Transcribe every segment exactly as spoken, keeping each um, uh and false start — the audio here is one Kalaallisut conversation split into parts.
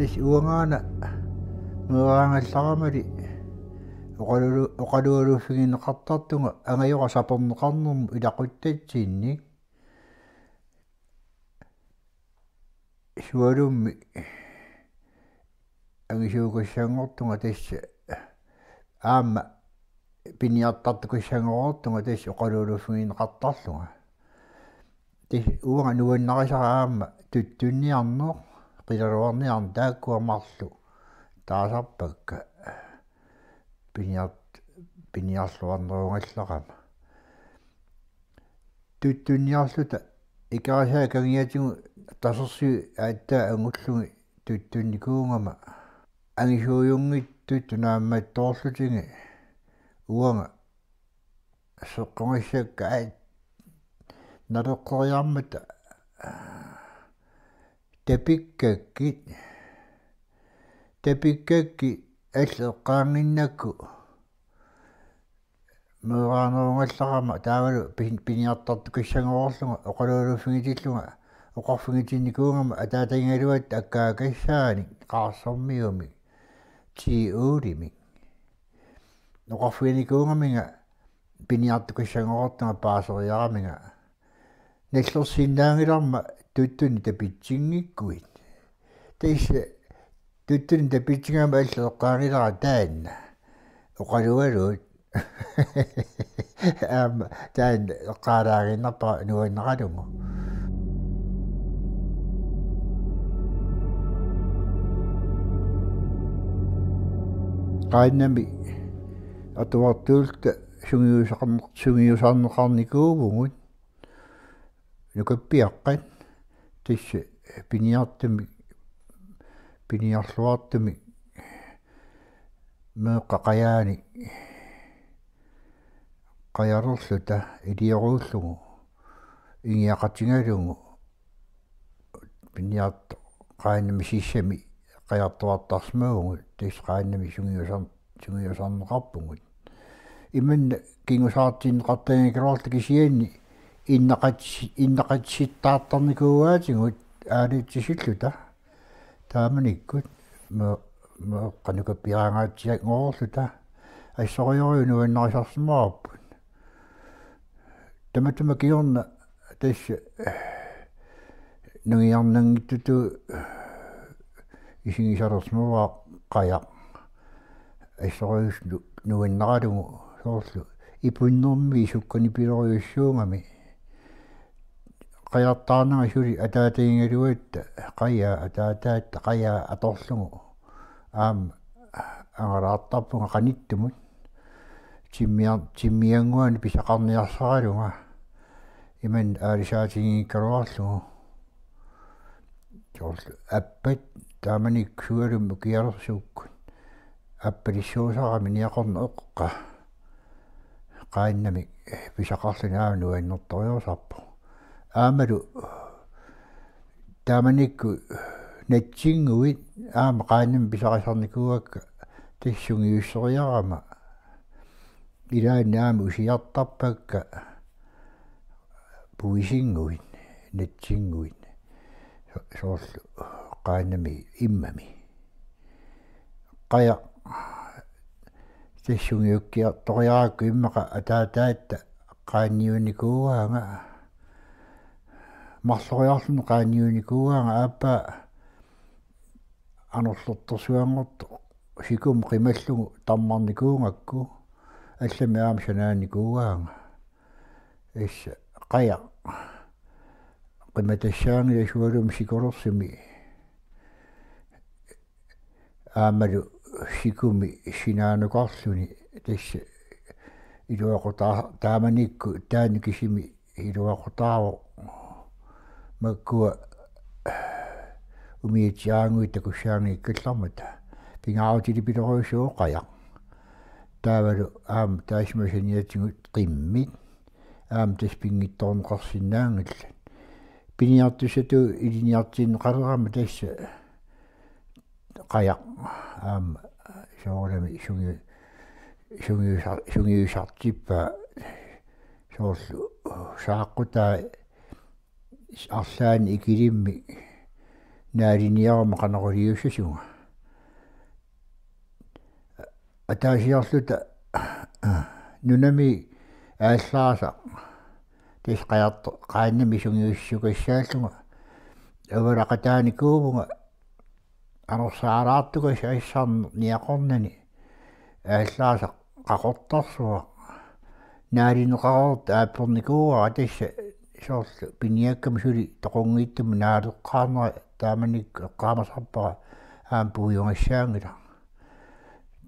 Tassa uangaana meeraagallaramali oqalualu-, oqalualuuffigineqartartunga angajoqasaperneqarnermut ilaquttatsinnit. Sualummi angisuukassanngortunga tassa aamma piniartartukassanngortunga tassa oqalualuuffigineqartarlunga. Tassa uanga nuannarisara aamma tuttunniarneq, qilaluarniarneq taakkua marluk taasarpakka piniart-, piniarluarnerugallarama. Tuttunniarluta ikarisaa kangiatigut tasersuit aatsaat angullugit tuttunnikuugama angisuujunngitsut tunaammattoorlutigi uanga seqqoqassakka aat naleqqeriarmata tapikkakkit, tapikkakkit allat eqqaannginnakku meeraanerugallarama taavalu pin-, piniartartukassanngorlunga oqalualuuffigitillunga oqarfigitinnikuugama ataatagigaluatta akkaakassaanik Qaarsormiumik T O-limik. Oqarfiginikuugaminga piniartukassanngortunga paaseriaraminga nallersinnaanngilarma tuttunik tapitsinngikkuit. Tassa tuttunik tapitsigama allat eqqaanngilara taanna oqalualuit. Aamma taanna eqqaalaaginnarpara nuannaralugu. Qaannami atuartuulluta sungiusarne-, sungiusarneqarnikuuvugut nukappiaqqat tassa piniartumik, piniarluartumik meeqqat qajaanik qajalerluta ilioruullugu ingiaqatigalugu piniartoq qaannami sissami qajartuartarsimavugut tassa qaannami sungiusar-, sungiusarneqarpugut. Imanna kingusaartinneqartagikkaluarluta kisianni innaqats-, innaqatsittaartarnikuugaatigut aalatsisilluta. Taamanikkut me-, meeqqat nukappiaraangaatsianngorluta assoriarluta nuannarisarsimavarput. Tamatuma kingorna tassa nangiarnanngitsutut isigisalersimavara qajaq. Assoriarluta nuannaralugu soorlu ipunnermi sukkanipilerujussuugami. Qajartaarnanga suli ataatagigaluatta qajaa ataataatta qajaa atorlugu aamma angalaartarpunga qanittumut. Timmiar-, timmiannguani pisaqarniarsaralunga imanna aalisaatiginngikkaluarlugu. Soorlu appat taamanikkut sualummik ukialersuukkut appalissuusarami niaqornaq eqqa qaannamik pisaqarluni aamma nuannertoriaasarpoq. Aammalu taamanikkut natsinnguit aamma qaannamik pisarisarnikuuakka tassa sungiusseriarama. Ilaanni aamma usiartarpakka puisinnguit, natsinnguit. So-, soorlu qaannami immami. Qajaq tassa sungiukkiartoriarakku immaqa ataataatta qaanniunikuugaanga. Marloriarluni qaanniunikuugaanga aappaa anorlertorsuanngortoq sikumi qimallugu tammarnikuugakku allamik aamma sanaanikuugaanga. Tassa qajaq qimatassaanngilaq sualummik sikolersumi aammalu sikumi sinaanukarluni tassa iluaqutaa-, taamanikkut taanna kisimi iluaqutaavoq makkua umiatsiaannguit takussaanngikkallarmata pingaarutilipilorujussuu qajaq. Taavalu aamma taassuma saniatigut qimmit aamma tassa pinngitsoorneqarsinnaanngillat. Piniartussatut ilinniartinneqalerama tassa qajaq aamma soorunami sungiu-, sungiusa-, sungiusartippaa soorlu saaqqutaa arlaanni ikilimmik naaliniaruma qanoq iliussasunga. Ataasiarluta nunami aallaasaq tassa qajarto-, qaannamik sungiussisukassaallunga avalaqataanikuuvunga anorsaalaartukassaq assarneq niaqornani aallaasaq qaqortarsuaq naalineqareersoq aappernikuuara tassa soorlu piniakkama suli toqunngitsumik naaleqqaarnera taamanikkut eqqaamasarpara aamma puiugassaanngilaq.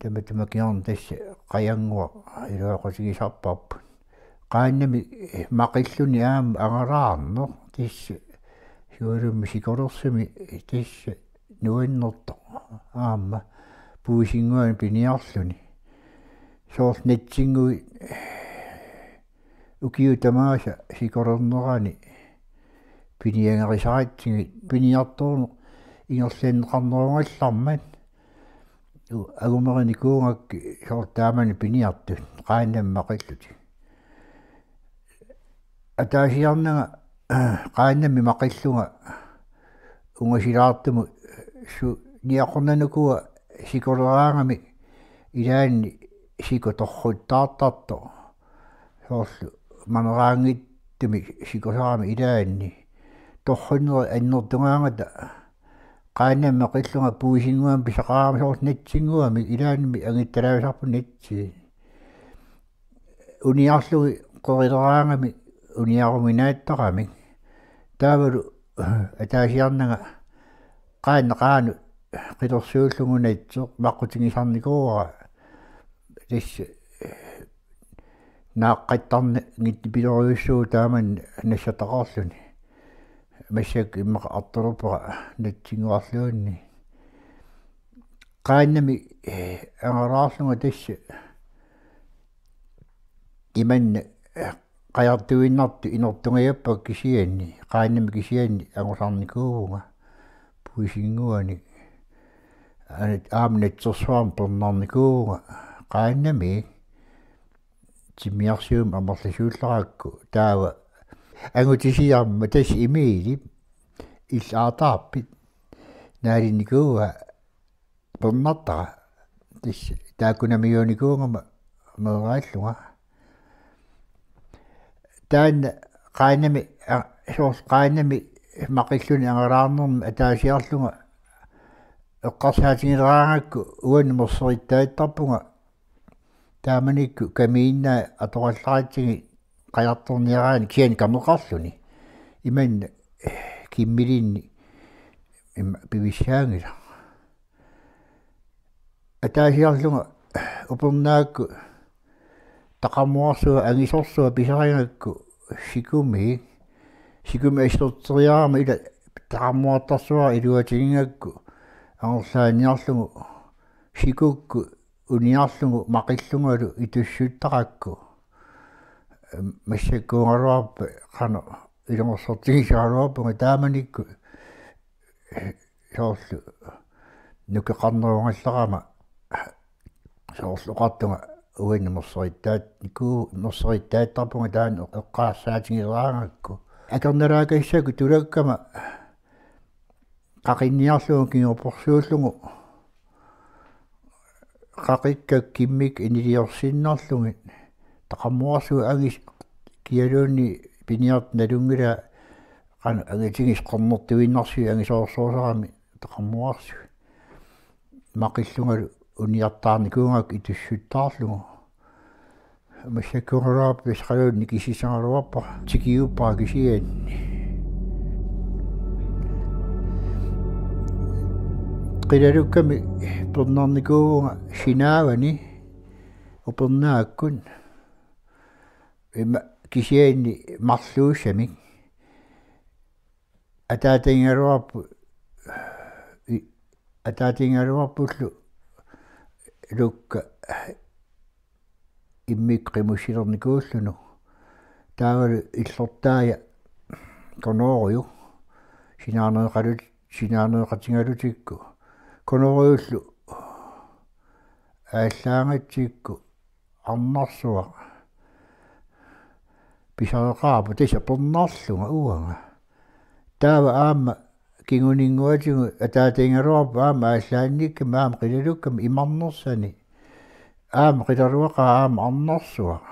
Tamatuma kingorna tassa qajannguaq iluaqutigisarparput. Qaannamik maqilluni aamma angalaarneq tassa siullermik sikolersumi tassa nuannertoq aamma puisinnguanik piniarluni. Soorlu natsinnguit ukiut tamaasa sikolernerani piniagerisaratsigu piniartorneq ingerlanneqarnerugallarmat u-, angumerinikuugakkit soorlu taamani piniartut qaannamik maqillutik. Ataasiarnanga qaannamik maqillunga ungasilaartumut su-, niaqornanukua sikoleraangami ilaanni sikoq torruttaartartoq. Soorlu maneraanngitsumik sikosarami ilaanni torrunnerit annertugaangata qaannamik maqillunga puisinnguamik pisaqarami soorlu natsinnguamik ilaanni angittalaasarput natsi. Uniarlugit qerileraangami uniaruminaattaramik. Taavalu ataasiarnanga qaannaq qaanut qilersuullugu natseq maqqutigisarnikuuara tassa naaqqattarnanngitsoq pilorujussuuvoq taamani nassataqarluni. Massakkut immaqa artulerpara natsinnguarluunniit. Qaannamik angalaarlunga tassa imanna qajartuinnartut inortungajappakka kisianni, qaannamik kisianni angusarnikuuvunga puisinnguanik. Anat aamma natsersuarmik pernarnikuuvunga qaannamik timmiarsuummik amerlasuullarakku taava angutisiarmat tassa Emilip illit aataarpit naalinikuuaa pernartara tassa taakkunamiuunikuugama meeraallunga. Taanna qaannamik a-, soorlu qaannamik maqilluni angalaarnermi ataasiarlunga eqqarsaatigileraangakku uannut merserittaattarpunga taamanikkut kamiinnai atorallaratsigit qajartorniaraanni kisianni kameqarluni. Imanna kimmilinni imma pivissaanngilaq. Ataasiarlunga upernaakku taqarmuarsuaq angisorsua pisarigakku sikumiik. Sikumik asserteriarama ila taqarmuartarsuara iluatigigakku angerlaanniarlugu sikukkut uniarlugu maqillungalu itussuttarakku. Massakkuugaluarpat qanoq ilungersortigisagaluarpunga taamanikkut soorlu nukeqarnerugallarama soorlu oqartunga uannut merserittaat-, niku-, merserittaattarpunga taanna eqqarsaatigileraangakku. Akornalaakassakkut tulakkama qaqinniarlugu kingorporsuullugu qaqikka kimmik iniliorsinnarlugit taqarmuarsuaq angis kialuunniit piniartut nalunngilaa qanoq angitigisut qernertuinnarsuit angisoorsuusarami taqarmuarsuit maqillungalu uniartaarnikuugakku itussuttaarlugu. Massakkuugaluarpat pisaqaluunniit kisissagaluarpara tikiuppara kisianni. Qilalukkami pernarnikuuvunga sinaavani upernaakkut ima kisianni marluussamik ataatagigaluarpu-, i-, ataatagigaluarpullu Lukka immikkut qimussilernikuulluni. Taavalu illortaaja Konooriu sinaaneeqalut-, sinaaneeqatigalutikku Konooriullu aallaangatsikku Arnarsuaq pisareqaarpoq tassa pernarlunga uanga. Taava aamma kinguninnguatigut ataatigigaluarput aamma aallaannikkami aamma qilalukkami imarnersani. Aamma qilaluaqaaq aamma arnarsuaq.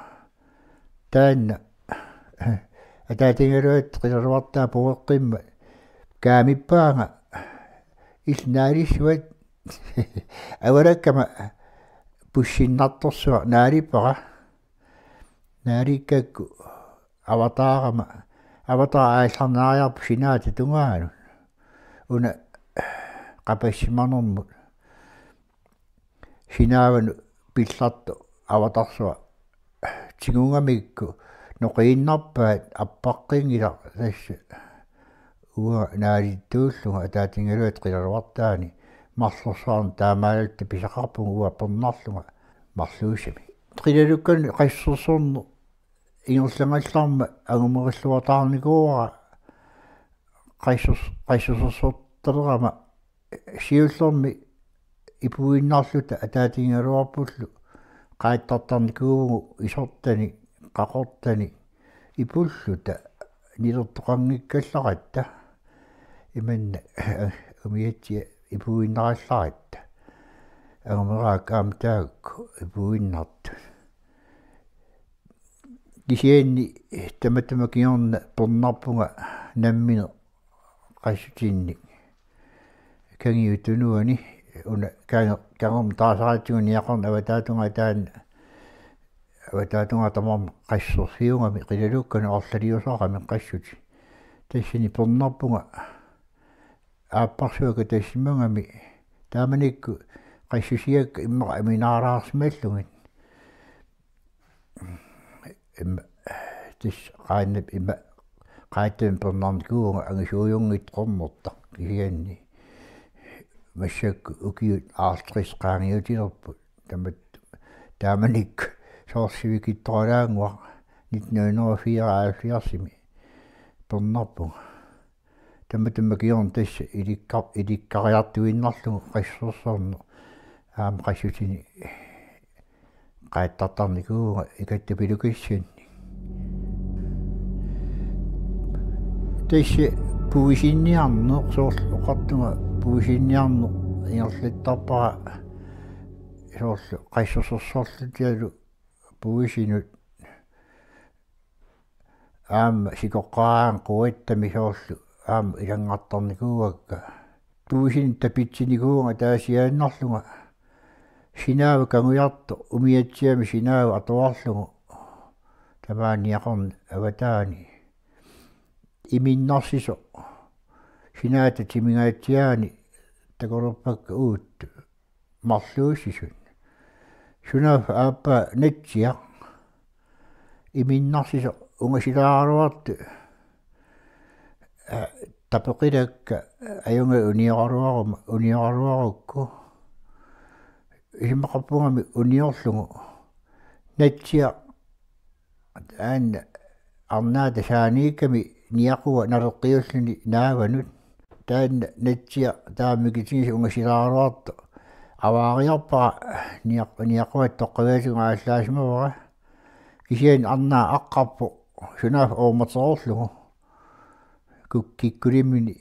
Taanna ataatigigaluat qilaluartaa pueqqimmat kaamippaanga illit naalissuat avalakkama pussinnartorsuaq naalippara. Naalikkakku avataarama, avataaq aallarnaariarpoq sinaata tungaanut. Una qapassimanermut sinaavanut pillartoq avatarsuaq tigugamikku noqiinnarpaat appaqqinngilara tassa. Uanga naalittuullunga ataatigigaluat qilaluartaani marlorsuarnik taamaalilluta pisaqarpunga uanga pernarlunga marluusami. Qilalukkanut qassusersorneq ingerlagallarmat angumerilluartaarnikuuara qassus-, qassusersortalerama siullermik ipuinnarluta ataatigigaluarpullu qaattartarnikuuvugut isortanik qaqortanik ipulluta nilertoqanngikkallaratta imanna umiatsiaq ipuinnarallaratta angumeraakka aamma taakku ipuinnartut. Kisianni tamatuma kingorna pernarpunga nammineq qassutinnik Kangiup Tunuani una kange-, kangermi taasaratsigu Niaqornap avataatungaa taanna avataatungaa tamarmi qassursiugami qilalukkanut arlaliusarami qassutit. Tassani pernarpunga aapparsuaq katassimagami taamanikkut qassusiakka immaqa aminaalaarsimallugit. Imma tassa qaannap imma qaattami pernarnikuuvunga angisuujunngitsoq qernertaq kisianni. Massakkut ukiut halvtreds qaangiutilerput. Tamat-, taamanikkut soorlu sivikitsoralaannguaq nitten hundrede og fireoghalvfjerdsimi pernarpunga. Tamatuma kingorna tassa ilikkar-, ilikkariartuinnarlugu qassusersorneq aamma qassutinik qaattartarnikuuvunga Ikattupilukissannik. Tassa puisinniarneq soorlu oqartunga puisinniarneq ingerlattarpara soorlu qassusersorlutigalu puisinut aamma sikoqqaaraangat quattami soorlu aamma ilanngartarnikuuakka. Puisinut tapitsinikuuvunga ataasiaannarlunga sinaava kangujartoq umiatsiami sinaava atuarlugu tamaani Niaqornap avataani. Iminnarsisoq sinaata timingaatsiaani takulerpakka uuttu marluussisut. Sunaaffa aappaa natsiaq iminnarsisoq ungasilaaraluartoq, aa, tapeqilakka ajunngilaq unioraluaruma, unioraluarukku. Isumaqarpungamik uniorlugu natsiaq aana arnaata saaniikkami niaqua naleqqiulluni naavanut. Taanna natsiaq taama mikitigisoq ungasilaaraluartoq avaariarpara niaq-, niaquata toqqagaatigut aallaasimavara. Kisianni arnaa aqqarpoq sunaaffa uummateroorlugu kuk-, kikkulimmini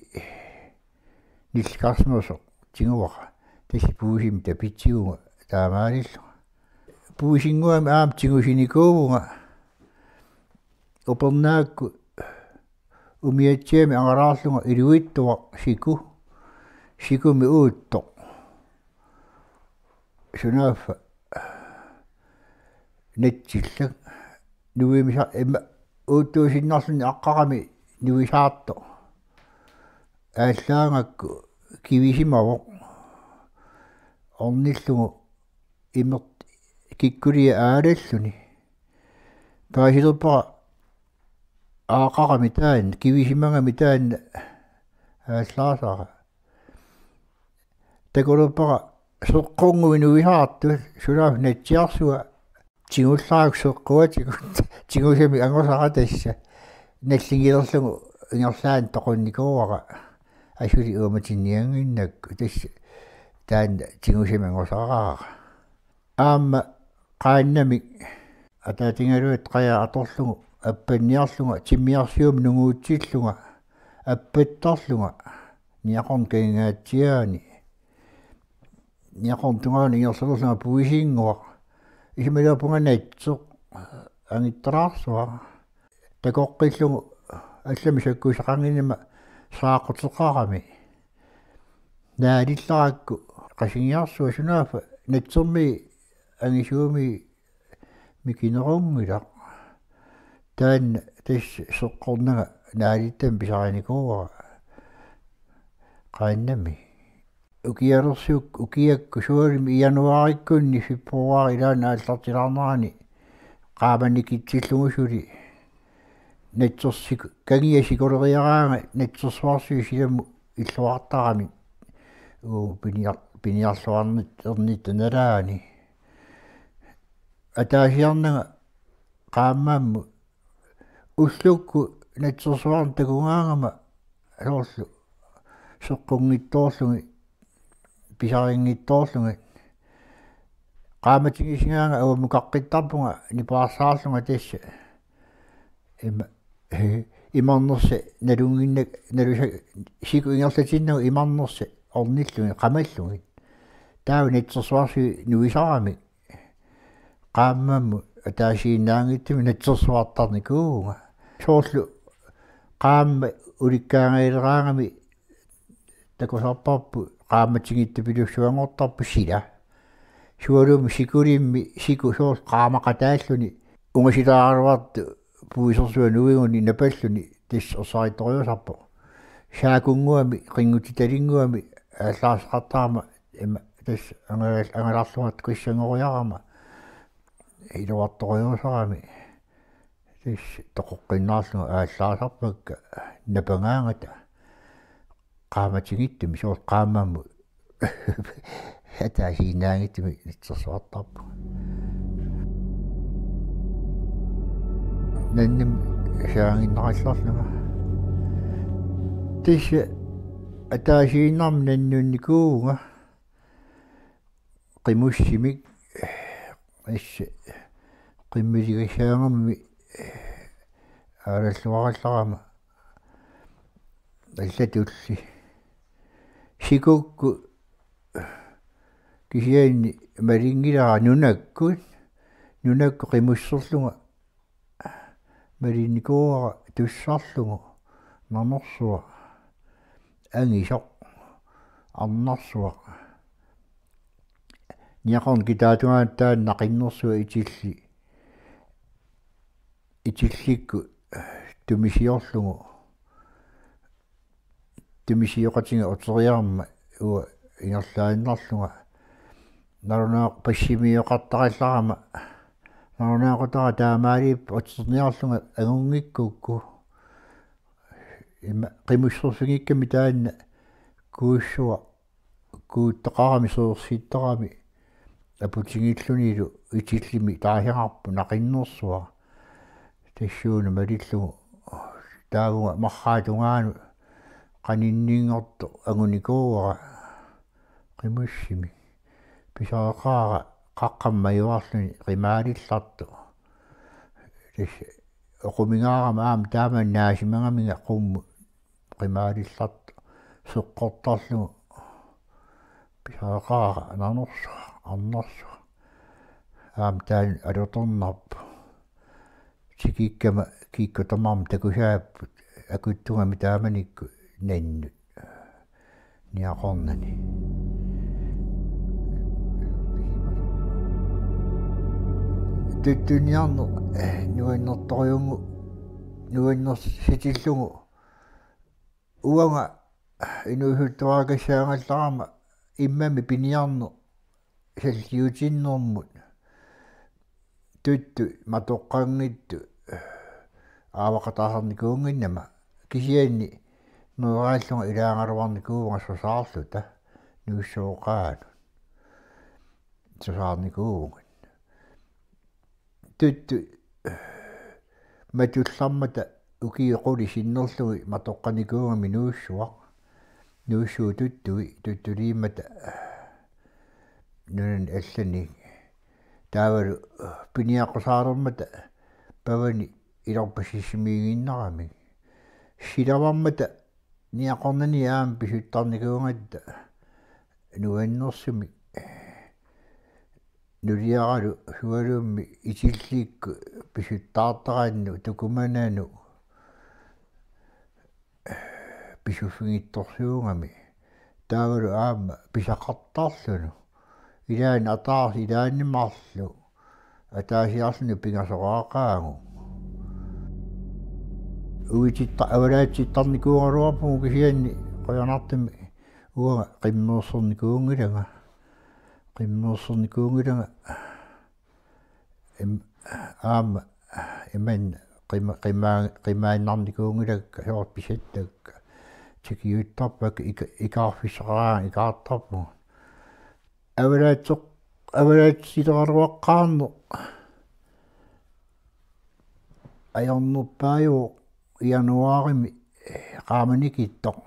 nillikarsimasoq tiguara. Tassa puisimi tapitsivunga taamaalillunga. Puisinnguamik aamma tigusinikuuvunga upernaakku umiatsiami angalaarlunga iluitsuaq siku. Sikumi uuttoq. Sunaaffa natsillak nuimisa-, imma uuttuusinnarluni aqqarami nuisaartoq. Aallaagakku kivisimavoq. Ornillugu imeq-, kikkulia aalalluni. Paasilerpara aaqarami taanna, kivisimagami taanna aallaasara. Takulerpara seqqunngui nuisaartut, sunaaffa natsiarsua tigullarakku seqquatigut, tigusamik angusara tassa. Nalligilerlugu ingerlaannaq toqunnikuuara. Asuli uumatinniannginnakku tassa taanna tigusamik angusaraara. Aamma qaannamik ataatigaluat qajaa atorlugu appanniarlunga timmiarsiumik nunguutsillunga appattarlunga Niaqornat kangaatsiaani. Niaqornat tungaanut ingerlalerlunga puisinnguaq. Isumaliorpunga natsoq angittalaarsuaq. Takoqqillugu allamik sakkussaqannginnama saaqquteqarami. Naalillarakku Qasigiarsuaq sunaaffa natsormiit angisuumiit mikinerunngilaq. Taanna tassa seqqornanga naalittamik pisarinikuuara qaannamik. Ukialersuukkut, ukiakkut sualummik januaarikkunni februaarip ilaanni aallartilaarnerani qaamanikitsillugu suli natsorsiku, kangia sikuleriaraanga natsorsuarsuit silammut illuartaramik. Uu piniar-, piniarluarnit ernitta nalaani. Ataasiarnanga qaammammut ullukkut natsorsuarnik takugaangama soorlu seqqunngitsoorlugit, pisarinngitsoorlugit. Qaammatigisigaanga avamukaqqittarpunga nipaarsaarlunga tassa. Ima, imarnersa nalunnginnak, nalusa-, siku ingerlatinnagu imarnersa ornillugit, qamallugit. Taava natsorsuarsuit nuisaramik. Qaammammut ataasiinnaanngitsumik natsorsuartarnikuuvunga. Soorlu qaammat ulikkaangaaleraangami takusarparput qaammatigittupilussuanngortarpoq sila. Sualummik sikulimmi siku soorlu qaamaqataalluni ungasilaaraluartoq puisersuaq nuiguni napalluni tassa ersarittorujussuusarpoq. Saakunnguamik, qinngutitalinnguamik aallaasaqartarama ima tassa angal-, angalarluartoq kissanngoriarama iluartorujussuusarami. Tassa toqoqqinnaarlunga aallaasarpakka napagaangata qaammatigittumik soorlu qaammammut ataasiinnaanngitsumik natsorsuartarpunga. Nannum saaginnarallarlunga. Tassa ataasiinnarmik nannunnikuuvunga qimussimik, assa qimmiligassaangammi aalalluarallarama allatulli. Sikukkut kisianni malinngilara nunakkut, nunakkut qimusserlunga malinnikuuara tussarlugu nanorsuaq, angisoq, arnarsuaq. Niaqornat kitaatungaanut taanna naqinnersuaq itilli-, itillikkut tumisiorlugu. Tumisioqatiga uteriarama uanga ingerlaannarlunga. Nalunaaq passimioqartarallarama. Nalunaaqutaq taamaaliippoq uterniarlunga angunngikkukku. Ima qimusserfigikkami taanna kuussuaq kuuttaqarami seersittarami aputigillunilu itillimi taasiarput naqinnersuaq. Tassuuna malillugu taavunga marraap tungaanut qaninninngortoq angunikuuara qimussimik. Pisareqaara qaqqammajuarluni qimaalillartoq. Tassa oqumigaarama aamma taama naasimagaminga qummut qimaalillartoq seqqortarlugu. Pisareqaara nanorsuaq, arnarsuaq. Aamma taanna alutornarpoq. Tikikkama kikkut tamarmik takusaapput akuttugami taamanikkut nannut. Niaqornani. Tuttuniarneq nuannertorujunngu-, nuannersitillugu. Uanga inuusuttuarakassaangallarama immami piniarneq salliutinnermut. Tuttut matoqqanngitsut aavaqataasarnikuunnginnama kisianni meeraallunga ilaagaluarnikuuvunga susaarluta nuussooqaanut. Susaarnikuuvugut. Tuttut matullarmata ukiut qulit sinnerlugit matoqqanikuugami nuussuaq. Nuussuup tuttui, tuttuliimmata nunani allani. Taavalu piniaqqusaalermata pavani ilorpasissimiiginnarami. Silavarmata Niaqornani aamma pisuttarnikuugatta nuannersumik nuliaralu sualummik itillikkut pisuttaartarannut tukumananut pisuffigittorsuugami. Taavalu aamma pisaqartarluni. Ilaanni ataarsi ilaanni marluk ataasiarluni pingasoqaaqaagut. Uititta-, avalaatsittarnikuugaluarpugut kisianni qujanartumik uanga qimmersernikuunngilanga. Qimmersernikuunngilanga. Im-, aamma imanna qima-, qima-, qimaannarnikuunngilakka soorlu pisattakka. Tikiuttarpakka ika-, ikaarfissaqaraangat ikaartarpugut. Avalaatsoq-, avalaatsileruaqqaarneq ajornerpaajuvoq januaarimi qaamanikittoq.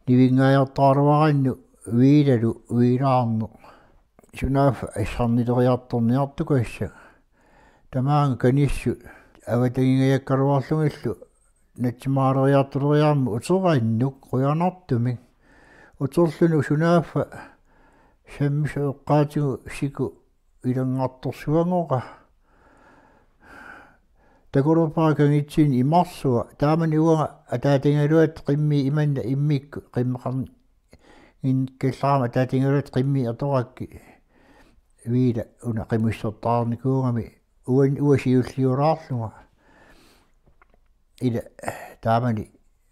Nivinngaajortaraluarannut Viilalu Viilaarneq. Sunaaffa assarnileriartorniartukassaaq. Tamaanga kanissut avatangigajakkaluarlugillu natsimaaleriartuleriarmat uterannut qujanartumik. Uterluni sunaaffa sammisut eqqaatigut siku ilanngartorsuanngoqa. Takulerpara kangitsinni imarsua. Taamani uanga ataatigaluat qimmii imanna immikkut qimmeqarn-, -nginnakkallarama ataatigaluat qimmii atorakkit. Viila una qimussertaarnikuugami uan-, uanga siulliulaarlunga. Ila taamani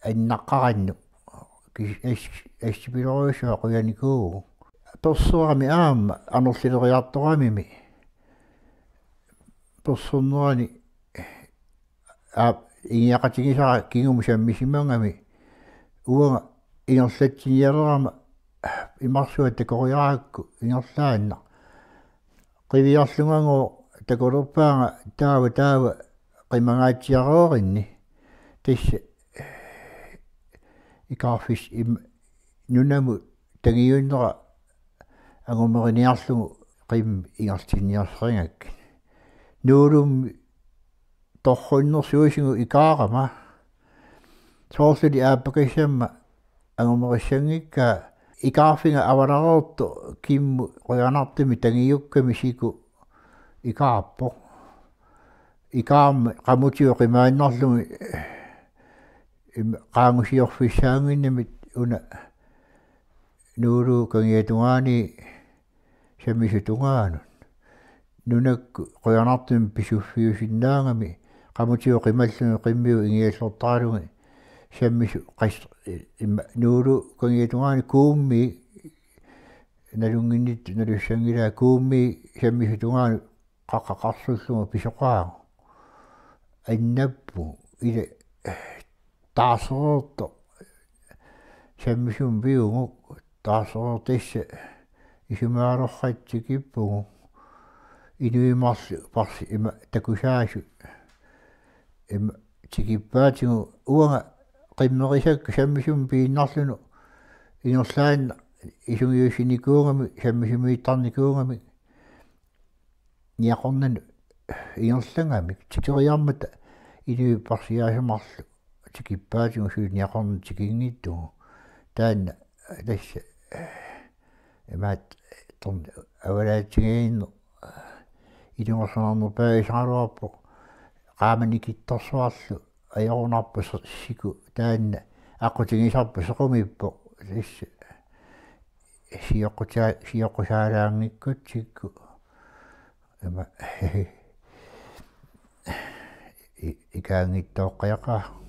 annaqqarannut kis-, as-, assipilorujussuaq qujanikuuvugut. Perserami aamma anorlileriartoramimi. Persernerani aap ingiaqatigisara kingumut sammisimagami. Uanga ingerlatsinialerama imarsua takoriarakku ingerlaannaq. Qiviarlungagooq takulerpaanga taava taava qimangaatsiareerinni. Tassa ikaarfis-, im-, nunamut tangiunnera angumeriniarlugu qimmit ingerlatsiniarsarigakkit. Nuulummi torrunnersuusigut ikaarama. Soorluli aappakassamma angumerissanngikkaa ikaarfiga avalareertoq kimmut qujanartumik tangiukkami siku ikaarpoq. Ikaarmat qamutigut qimaannarlugit im-, qaangusiorfissaannginnamit una Nuuluup kangiatungaani sammisut tungaanut. Nunakkut qujanartumik pisuffiusinnaagami qamutigut qimallugit qimmigut ingiallortaralugit sammisut qas-, imma Nuuluup kangiatungaani Kuummii nalunnginnittut nalussanngilaa Kuummii sammisut tungaanut qaqqaqarsullugu pisoqaagut. Annappugut ila taarsereertoq sammisumik pivugut taarsereertoq tassa isumaalorratsigippugut inuit marluk parsi ima takusaasut ima tikippaatigut uanga qimmerisakka sammisumik piinnarlunut ingerlaannaq isungiussinikuugami sammisumiittarnikuugami Niaqornanut ingerlagamik tikeriarmata inuit parsiaasut marluk tikippaatigut suli Niaqornanut tikinngitsugut. Taanna tassa imaattoq torn-, avalaatsigiinneq ilungersunarnerpaagisaraluarpoq qaamanikittorsuarlu ajorunarpoq se-, siku taanna aqqutigisarpoq sequmiippoq tassa sioqqusaa-, sioqqusaalaanngikkutsigu ima i-, ikaanngittoqqajaqaaq.